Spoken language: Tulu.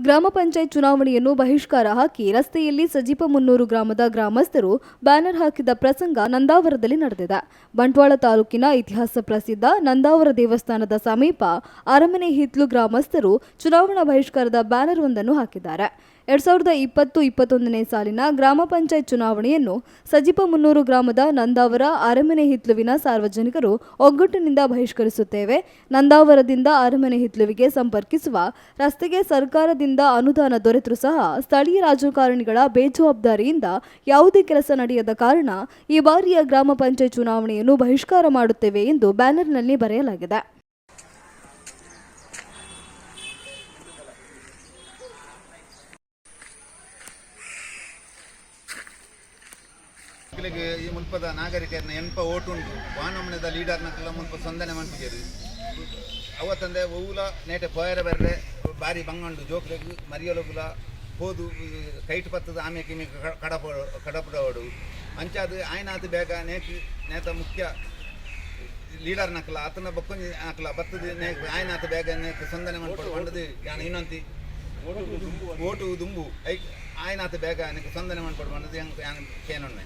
ಗ್ರಾಮ ಪಂಚಾಯತ್ ಚುನಾವಣೆಯನ್ನು ಬಹಿಷ್ಕಾರ ಹಾಕಿ ರಸ್ತೆಯಲ್ಲಿ ಸಜೀಪ ಮುನ್ನೂರು ಗ್ರಾಮದ ಗ್ರಾಮಸ್ಥರು ಬ್ಯಾನರ್ ಹಾಕಿದ ಪ್ರಸಂಗ ನಂದಾವರದಲ್ಲಿ ನಡೆದಿದೆ. ಬಂಟ್ವಾಳ ತಾಲೂಕಿನ ಇತಿಹಾಸ ಪ್ರಸಿದ್ಧ ನಂದಾವರ ದೇವಸ್ಥಾನದ ಸಮೀಪ ಅರಮನೆ ಹಿತ್ಲು ಗ್ರಾಮಸ್ಥರು ಚುನಾವಣಾ ಬಹಿಷ್ಕಾರದ ಬ್ಯಾನರ್ ಒಂದನ್ನು ಹಾಕಿದ್ದಾರೆ. 2020-21ನೇ ಸಾಲಿನ ಗ್ರಾಮ ಪಂಚಾಯತ್ ಚುನಾವಣೆಯನ್ನು ಸಜಿಪ ಮುನ್ನೂರು ಗ್ರಾಮದ ನಂದಾವರ ಅರಮನೆ ಹಿತ್ಲುವಿನ ಸಾರ್ವಜನಿಕರು ಒಗ್ಗಟ್ಟಿನಿಂದ ಬಹಿಷ್ಕರಿಸುತ್ತೇವೆ. ನಂದಾವರದಿಂದ ಅರಮನೆ ಹಿತ್ಲುವಿಗೆ ಸಂಪರ್ಕಿಸುವ ರಸ್ತೆಗೆ ಸರ್ಕಾರದಿಂದ ಅನುದಾನ ದೊರೆತರೂ ಸಹ ಸ್ಥಳೀಯ ರಾಜಕಾರಣಿಗಳ ಬೇಜವಾಬ್ದಾರಿಯಿಂದ ಯಾವುದೇ ಕೆಲಸ ನಡೆಯದ ಕಾರಣ ಈ ಬಾರಿಯ ಗ್ರಾಮ ಪಂಚಾಯತ್ ಚುನಾವಣೆಯನ್ನು ಬಹಿಷ್ಕಾರ ಮಾಡುತ್ತೇವೆ ಎಂದು ಬ್ಯಾನರ್ನಲ್ಲಿ ಬರೆಯಲಾಗಿದೆ. ಮಕ್ಕಳಿಗೆ ಈ ಮುಲ್ಪದ ನಾಗರಿಕರನ್ನ ಎನ್ಪ ಓಟುಂಡು ವಾನಮನದ ಲೀಡರ್ನಕ್ಕೆಲ್ಲ ಮುಲ್ಪ ಸಂದನೆ ಮನ್ಪಿಜೆರ್. ಅವತ್ತಂದೆ ಒವ್ಲ ನೇಟೆ ಪೋಯರೆ ಬರ್ರೆ ಬಾರಿ ಬಂಗಂಡು ಜೋಕ್ಲೆಗ್ ಮರಿಯೊಲಗುಲ ಪೋದು ಕೈಟ್ ಪತ್ತದ ಆಮೆ ಕಿಮಿ ಕಡಪ ಕಡಪಡೋಡು. ಅಂಚಾದ್ ಆಯ್ನಾತ್ ಬೇಗ ನೇಕ್ ನೇತ ಮುಖ್ಯ ಲೀಡರ್ನಕ್ಲ ಆತನ ಬೊಕ್ಕೊಂಜಿ ಅಕ್ಲ ಬತ್ತದ ನೇಕ್ ಆಯ್ನಾತ್ ಬೇಗ ನೇಕ್ ಸಂದನೆ ಮನ್ಪೊಡು ಪಂಡದು ಯಾನ್ ಇನ್ನೊಂತಿ. ಓಟು ದುಂಬು ಐಕ್ ಆಯ್ನಾತ್ ಬೇಗ ನೆಕ್ ಸಂದನೆ ಮನ್ಪೊಡು ಪಂಡದು ಯಾನ್ ಕೇನೊನ್ನೆ.